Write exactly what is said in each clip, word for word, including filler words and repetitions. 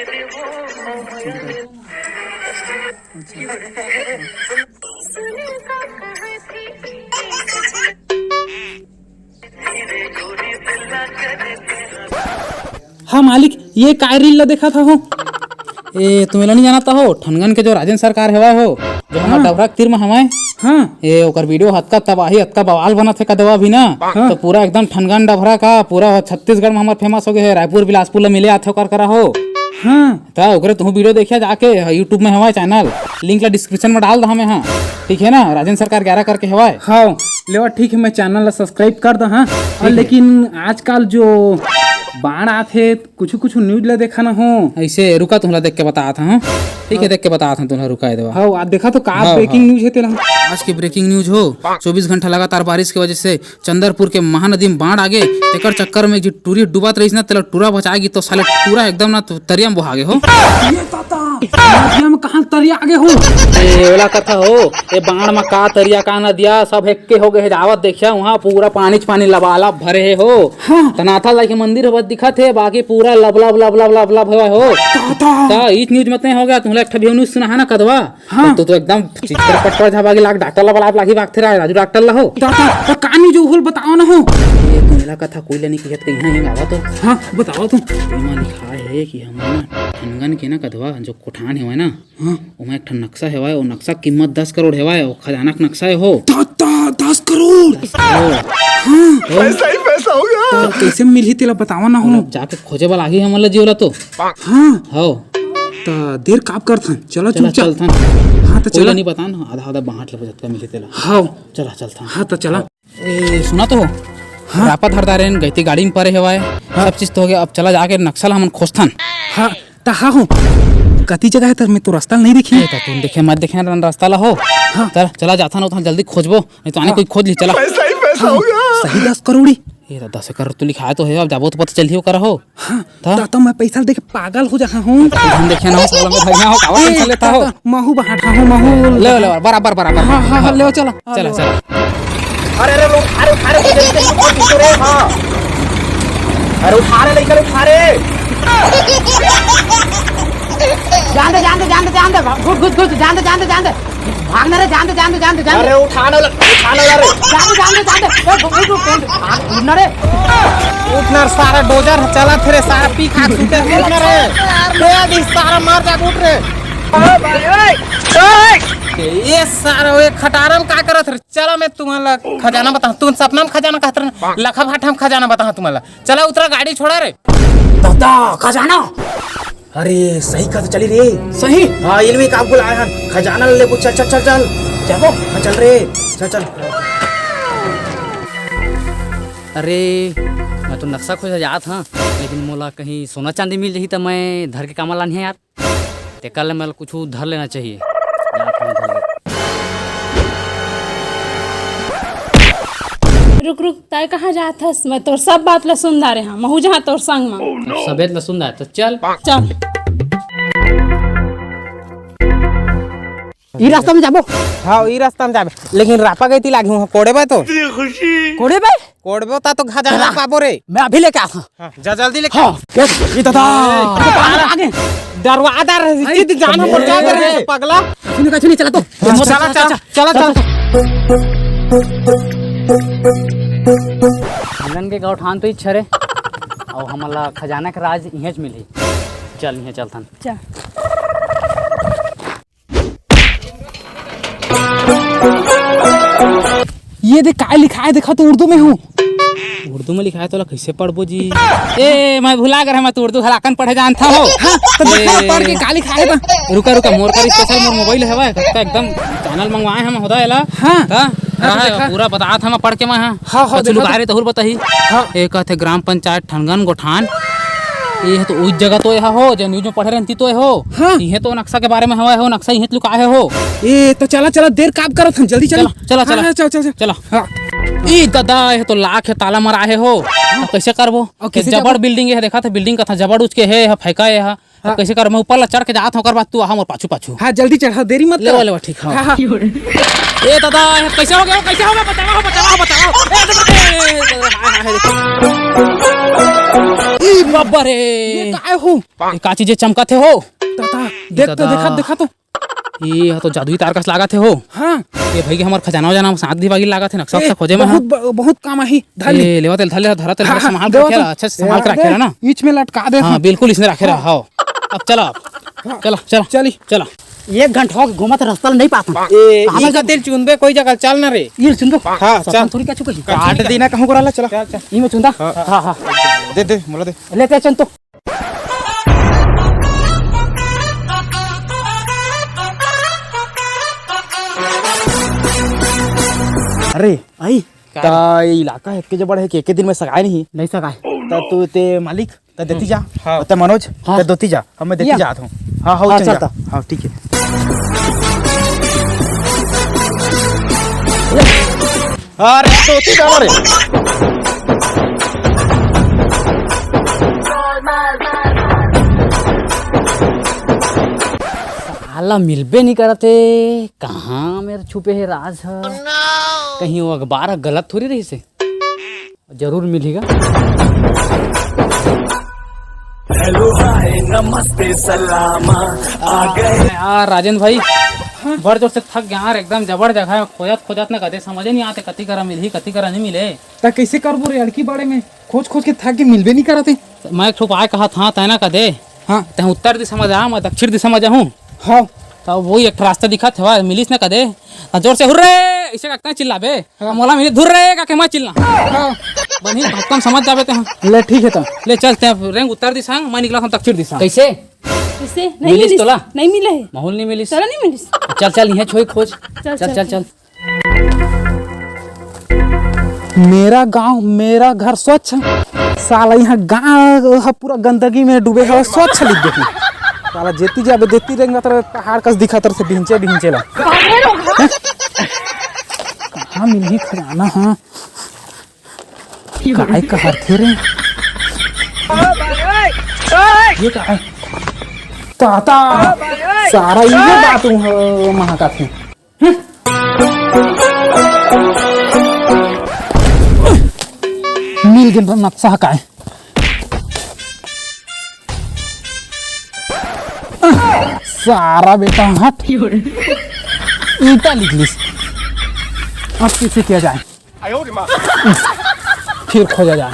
हाँ मालिक, ये काय रील ला देखत हव? ए, तुमन ला नहीं जानत हो, ठनगन के जो राजेंद्र सरकार हेवय हो, जो हमर हाँ। डभरा के तीर म हवय। हाँ। ए, ओकर वीडियो अतका तबाही, अतका बवाल बनत हे कदवा भी ना, हाँ। तो पूरा एकदम ठनगन डभरा का, पूरा छत्तीसगढ़ म हमर फेमस हो गए हे, रायपुर बिलासपुर ला मिले आथे ओकर करा हो। हाँ। त ओकरे तुहू वीडियो देखिया जाके, YouTube में हवय चैनल, लिंक ला डिस्क्रिप्शन में डाल दहा मैं, हाँ। ठीक है ना, राजेंद्र सरकार ग्यारह करके हवय। हाँ, लेवा ठीक है, मैं चैनल ला सब्सक्राइब कर दहा, हाँ। ठीक और है। लेकिन आजकल जो बाढ़ आथे, कुछ कुछ न्यूज ला देखा ना हो। ऐसे रुका, तुमला देख के बतात हूँ। ठीक है, हाँ। देख के बतात हूँ तुमला, रुका है देवा। हाँ, आ देखा तो का हाँ, ब्रेकिंग हाँ। न्यूज है तेला। आज की ब्रेकिंग न्यूज हो, चौबीस घंटा लगातार बारिश की वजह से चंदरपुर के महानदी में बाढ़ आगे, तेकर चक्कर में जो टूरी डूबत रहीस ना, तेला टूरा बचाएगी तो साले टूरा एकदम ना तरिया में बोहा गे हो। ये ताता, नदिया में कहाँ तरिया आगे हो? ए, ओला कथा हो, ए बाढ़ में का तरिया का नदिया सब हेक्के हो गए हे। जावत देखिया वहाँ पूरा पानी च पानी लबालब भरे हे हो। हाँ। त नाथालाल के मंदिर ह बस दिखत हे, बाकी पूरा लबलब लबलब लबलब हवय हो। ताता। त इस न्यूज में ते हो गया, तुमला एक ठा भी न्यूज सुना है ना कदवा। हाँ। तो तू तो एकदम चित्तर पटपर झबा के लाग डॉक्टर ला बलाब लागी भागथे रा-, राजू डॉक्टर ला हो। ताता, त का न्यूज होल बताओ ना हो। ये तो मेला कथा कोई ले नहीं कहत कहीं है आवा तो। हाँ, बताओ तुम। एमा लिखा है कि हम ना ठनगन के ना कदवा जो कोठान हेवय ना, हाँ। ओमा एक ठन नक्शा हेवय, ओ नक्शा के कीमत दस करोड़ हेवय, ओ खजाना के नक्शा हे हो। ताता, दस करोड़। दस करोड़। हाँ। तो पैसा ही पैसा होगा। तो कैसे मिलही तेला बतावा ना हो। ओला जाके खोजे वाला आगे हमन ला जी ओला तो। हाँ। हो। त देर काब करथन, चला चला, चुपचाप। चलथन। हाँ, त कोई चला। ला नहीं बतान, आधा आधा बांट लेबो, जतका मिले तेला। हाँ। चला, चलथन। हाँ, त चला। ए, सुना तो हो। हाँ। रापा धर डारेन, गइती गाड़ी में परे हेवाय। हाँ। सब चीज तो हो गया, अब चला जाके नक्शा ला हमन खोजथन। हाँ, त हाँ हो। कति जगह है, त मैं तो रास्ता नहीं देखी। ए, त तुम देखे मत देखे ना रास्ता ला हो। हाँ। चल, चला जाथन, उतना जल्दी खोजबो, नहीं तो आने हाँ। कोई खोज ली, चला। पैसा ही पैसा हाँ। होगा। सही दस करोड़ी। ये तो दस करोड़ तो लिखाए तो है, अब जाबो तो पता चलही ओकर हो। हाँ, त? त, त मैं पैसा देके पागल हो जाहा हूँ। तुम देखे ना हो, साला में भैया हो, कावा ए, टेंशन लेता हो? त, त, महू बांटा हूँ, महू। ले, ले, बराबर, बराबर। हाँ, हाँ, हाँ, ले चला। चला, चला। अरे, अरे, उठा रे, उठा रे, जल्दी, जल्दी, उठा रे, हाँ। अरे, उठा रे, लेकर उठा रे। जान दे, जान दे, जान दे, जान दे, घुस, घुस, घुस, जान दे, जान दे, जान दे। भाग ना रे, जान दे, जान दे, जान दे, जान दे। अरे उठा ना, उठा ना रे। जान दे, जान दे, जान दे। ए, रुक, रुक, रुक, रुक, भाग, उठ ना रे। उठ ना रे, सारा डोजर चला थे रे, सारा पी खा सूते थे, उठ ना रे। ए, अभी सारा मर जा, उठ रे। ये सारा वो एक खटारा में का करत रे? चला मैं तुम्हाला खजाना बताऊं। तुम सपना में खजाना कहत रहे ना, लखा भाटा में खजाना बताऊं तुम्हाला। चला उतरा, गाड़ी छोड़ा रे। दादा, खजाना। अरे सही कहा तो चली रे। सही? हाँ, इलमी का बुलाए हन, खजाना ले लेबो। चल चल चल चल। जाबो? हाँ चल रे, चल चल। अरे मैं तो नक्शा खोजे जात हाँ, लेकिन मोला कहीं सोना चांदी मिल जाही त मैं धर के कामा लानी है यार। तेकर ले मोला कुछ धर लेना चाहिए। जात हूँ धर ले। रुक रुक, तय कहाँ जात हस? मैं तोर सब बात ला सुन डारे हाँ, महू जहाँ तोर संग मा। सबेत ला सुन डारे, तो चल। चल। ई रास्ता में जाबो? हाँ, ई रास्ता में जाबे, लेकिन रापा गई ती लागी हूँ, कोड़े बे तो। कोड़े बे? कोड़बो ता तो खजाना पाबो रे। मैं अभी लेके आता हूँ। हाँ, जा जल्दी लेके हाँ, आ। ये, ये दादा। अरे, आगे। दरवाजा रे, आई, सीधी जाना पड़ जाता रे, अरे। पगला। सुन, सुन, चला तो। चला, चला, चला, चला। मिलन के गौठान तो इच्छा रे। और हमला खजाना के राज इहें च मिली। चल, इहें चलथन। चल। ये देख, काय लिखाय, देखा तो उर्दू में हूँ। उर्दू में लिखाय, तोला कैसे पढ़बो जी? ए, मैं भुला गे रहें, मैं तो उर्दू हलाकन पढ़े जानता हूँ। हाँ, तो देखा ना ए। पढ़ के का लिखाय बा। रुका, रुका, मोर कर स्पेशल मोर मोबाइल हवय, कतका एकदम चैनल मंगवाए हम, होदा एला। हाँ। हाँ? हाँ, तो हाँ, देखा। पूरा बतात हम पढ़ के मैं, हाँ। हाँ, हाँ, कछु देखा लुकाय तो। रे तहुर बताही। हाँ। ए कहथे ग्राम पंचायत ठनगन गोठान। ये तो उस जगह तो यह हो, जो न्यूज में पढ़े रहती तो यह हो। हाँ। ये तो नक्शा के बारे में हवा हो, नक्शा यहीं लुकाए हो। ए, तो चला, चला, देर काब करत हन, जल्दी चला। चला, चला, हाँ, चला। हाँ, चल, चल, चल। चला। हाँ। ई दादा, ये तो लाख है, ताला मराए हो। हाँ। अब कैसे करबो? और कैसे जबड़ जाबो? बिल्डिंग है, देखा था बिल्डिंग का था, जबड़ उचके है, यहाँ फेंका है, यहाँ। अब हाँ। कैसे कर? मैं ऊपर ला चढ़ के जात हूँ, ओकर बाद तू आहा मोर पाछू पाछू। हाँ, जल्दी चढ़ा, देरी मत लेवा, कर। लेवा, ठीक, हाँ। हाँ, हाँ। ए दादा, ये कैसे हो गया? कैसे हो गया? बचावा हो, बचावा हो, बचावा हो, बचावा हो। ए दादा, ए, ए, ए, हाय, हाय, हाय। ई बाबा रे। ये काय हो? ये का चीज चमकत हे हो? ताता, देख तो, दादा। देखा, देखा तो। ये ह तो जादुई तार कस लागत हे हो। हाँ। ये भाई के हमर खजाना वजाना साथ दिवागी लागत हे, नक्शा ए, वक्शा खोजे में, बहुत हाँ। ब-, बहुत काम आही। धर ले। ए, लेवा तेल, धर ले, धरा तेल, हाँ, हाँ, संभाल के देवा रखे तो। रहा, अच्छा से संभाल के ए, रखे रहा ना। बीच में लटका दे हाँ, हाँ। बिल्कुल इसने रखे रहा, हाँ। हाँ। अब चला, हाँ। चला, चला, चली। चला। एक घंटा हो गया घूमत, रास्ता नहीं पाता। ए, कहाँ ई का चल? तेल चुनबे कोई जगह, चल ना रे। ये चुनबो? हाँ, सपन चल। थोड़ी का चुके। काट देना कहूँ करा ला, चला। चल, चल। ये में चुंदा? हाँ। हाँ, हाँ। दे, दे, मोला दे। लेते चल तो। अरे, आई। ता ये इलाका हे, एतके जबड़ हे कि एके दिन में सगाय नहीं। नहीं सगाय। ता तू ते मालिक, ता देती जा। हाँ। ता मनोज, हाँ। ता देती जा। हम मैं देती या। जात हूँ। हाँ, हाँ, हाँ, चल चल जा। ता। हाँ, ठीक है। अरे, देती जा रे। साला मिलबे नहीं करत हे, कहाँ मेर छुपे हे राज ह? कहीं वो अखबार ह गलत थोड़ी रहिस हे, जरूर मिलही गा। हेलो, हाय, नमस्ते, सलामा, आ गए। यार राजेंद्र भाई, बड़ जोर से थक गया यार, एकदम जबड़ जगह में खोजत खोजत न कदे समझे नहीं आते, कति करा मिलही, कति करा नहीं मिले। त कइसे करबो रे, अड़की बाड़े में खोज खोज के थक के मिलबे नहीं करत हे। मैं एक ठो उपाय कहत हाँ, तैं ना कदे। हाँ। तैं उत्तर दिशा में जा, मैं दक्षिण दिशा में जाहूँ। हाँ। त वही एक ठो रास्ता दिखत हवय, मिलिस ना कदे। त जोर से हुर्रे अइसे का चिल्लाबे। हाँ। मोला मिली धुर्रे का के मैं चिल्ला। हाँ। बनी भक्कम समझ जाबे तैं। ले ठीक हे त। ले चल, तैं रेंग उत्तर दिशा, मैं निकला हूँ दक्षिण दिशा। कइसे? कइसे? नहीं मिलिस मिलिस। तोला? नहीं मिले हे। माहौल नहीं मिलिस। तोला नहीं मिलिस। चल, चल, इहें छोई खोज। चल, चल, चल, चल, चल। चल। मेरा गांव, मेरा घर स्वच्छ। साला यहाँ गांव ह पूरा गंदगी में डूबे हवय, स्वच्छ लिख देती। साला जेती जाबे देती रेंगत रहे, पहाड़ कस दिखत रहे, बिहंचे, बिहंचे ला। कहाँ मिलही खजाना, हाँ? काय कहत हे रे? ये का हे? ताता, सारा इहे बात हूँ, महाकाफी। मिल गेल नक्शा ह काय। सारा बेटा हट। ईटा निकलिस। अब कइसे किया जाए? फिर खोजा जाए।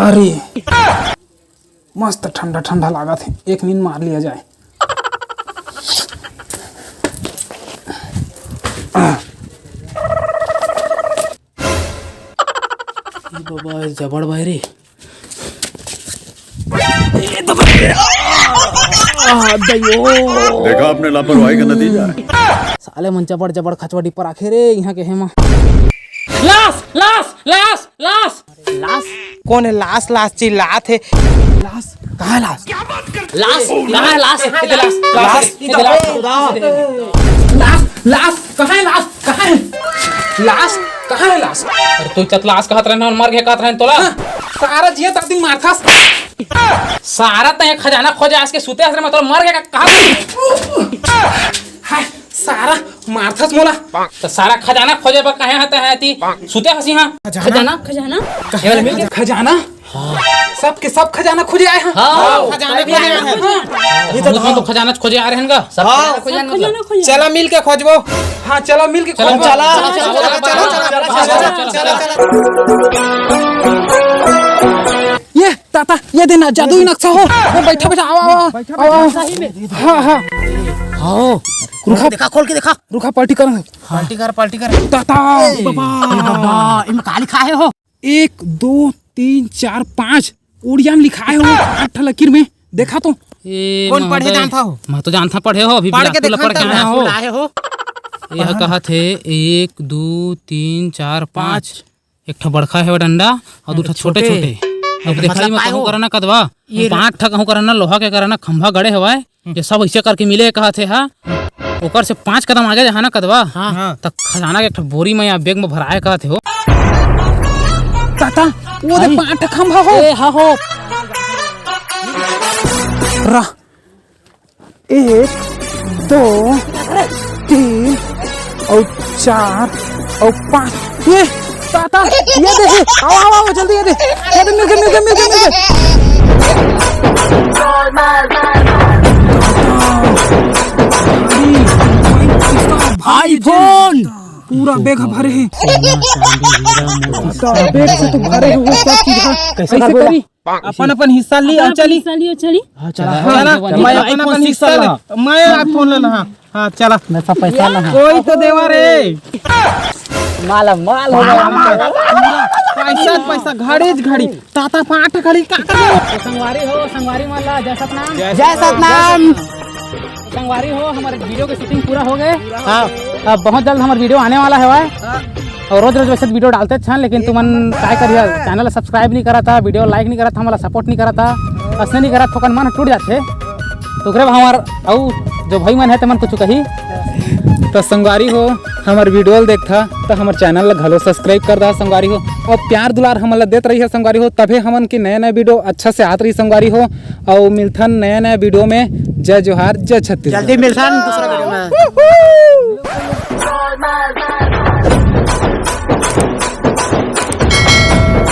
अरे, मस्त ठंडा ठंडा लागत हे, एक नींद मार लिया जाए। ए बाबा, जबड़ बाय रे। ए दबा रे। आ, दयो। देखा आपने लापरवाही का नतीजा है। साले मन जबड़ जबड़ खचवा डिपर आखे रे, इहाँ के हेमा। लाश, लाश, लाश, लाश। लाश? कौन है लाश, लाश चिल्लात हे? लाश? कहाँ है लाश? लाश? कहाँ है लाश? इधर लाश, लाश, लाश, इधर लाश, लाश। लाश, लाश, कहाँ है लाश? कहाँ है? लाश? कहाँ है लाश? अरे तू चतलाश कहत रहना अउ मर गे कहत रहना तोला। हाँ, सारा जियत आदमी मारथस। सारा तैं खजाना खोजे आस के सुते हस रे, मतलब मर गे का, कहा? हाय, सारा मारथस मोला। त सारा खजाना खोजे बर कहे हस तैं, सुते हस इहाँ। खजाना? खजाना? खजाना? ये वाला मिल गया? खजाना? हाँ। सबके सब खजाना खोजे आए हैं। हाँ। हाँ, खजाना खोजे आए हैं। हाँ। ये तो हम तो खजाना खोजे आ रहे हैं का? सब हाँ। खजाना खोजे आए हैं। खजाना खोजे। चला मिल के खोजबो। हाँ, चला मिल के चला, खोजबो। चला, चला, चला, चला, चला, चला, चला, चला। ये ताता, ये देना जादुई नक्शा हो। वो बैठा, बैठा, आओ, आओ, आओ, आओ। सही में। हाँ, हाँ। हाँ। रुखा। देखा, खोल के देखा। रुखा, पार्टी कर। पार्टी कर, पार्टी कर। ताता, ए, बाबा। ए बाबा, इनमें का लिखा है हो? एक, दो, तीन, चार, पाँच, उड़िया में लिखाय हो, आठ ठा लकीर में। देखा तो। ए, कौन पढ़े जानता हो? मैं तो जानता पढ़े हो, अभी पढ़ के बिलासपुर ला देखा पढ़ के तो आया हो। आए हो। यह कहत हे एक, दो, तीन, चार, पाँच। एक ठा बड़खा हे डंडा अउ दू ठा छोटे छोटे। छोटे। अब देखा मतलब ही मत काय कहूँ हो? करना कदवा। ये पाँच ठा कहूँ करना, लोहा के करना, खंभा गड़े हवय। ये सब अइसे करके मिले कहत हे, हा? ओकर से पाँच कदम आगे जाहा ना कदवा, हाँ। हाँ। त खजाना के एक ठो बोरी में या बैग में भराए कहत हे हो। ताता, वो दे आई। पाँच ठो खंभा हो। ए, हा हो। रा-, एक, दो, तीन अउ चार, और पाँच। ये ताता, ये दे, ये, आओ, आओ, आओ, जल्दी ये दे, ये दे, मिल गए, मिल गए, मिल गए, मिल गए। iPhone। पूरा बैग भरे हे। सोना, चांदी, हीरा, मोती। तो बैग से तो भरे हे वो सब चीज हे। कैसे कैसे करबो? करी? अपन अपन हिस्सा ली और अपन चली। हिस्सा लियो, चली। हाँ, चला। चला, हाँ, मैं अपन अपन हिस्सा ले। मैं iPhone लेना, हाँ। हाँ, चला। मैं सब पैसा ला, हाँ। कोई तो देवा रे। माला माल हो गया। पूरा पैसा पैसा, घड़ी घड़ी। ताता पाँच घड़ी का करे? तो संगवारी हो, संगवारी मन ला जय सतनाम। जय सतनाम। संगवारी हो, हमर video के shooting पूरा हो गए। हाँ, अब बहुत जल्द हमर video आने वाला है। और रोज रोज वैसे video डालते छन, लेकिन तुमन काय करिया, channel subscribe नहीं करा था, video like नहीं करा था, हमारा support नहीं करा था, असने नहीं करा, थोकन मन टूट जाथे। तो ओकरे बर हमर अउ जो भाई मन है, तेमन कुछ कही। तो संगवारी हो, हमर video ल देखथा तो हमर channel ला घलो subscribe कर दहा संगवारी हो, और प्यार दुलार हमन ला देत रही है संगवारी हो, तभे हमन के नया नया video अच्छा से आत रही संगवारी हो। और मिलथन नया नया video में। जय जोहार, जय छत्तीसगढ़। जल्दी मिलथन दूसरा video में।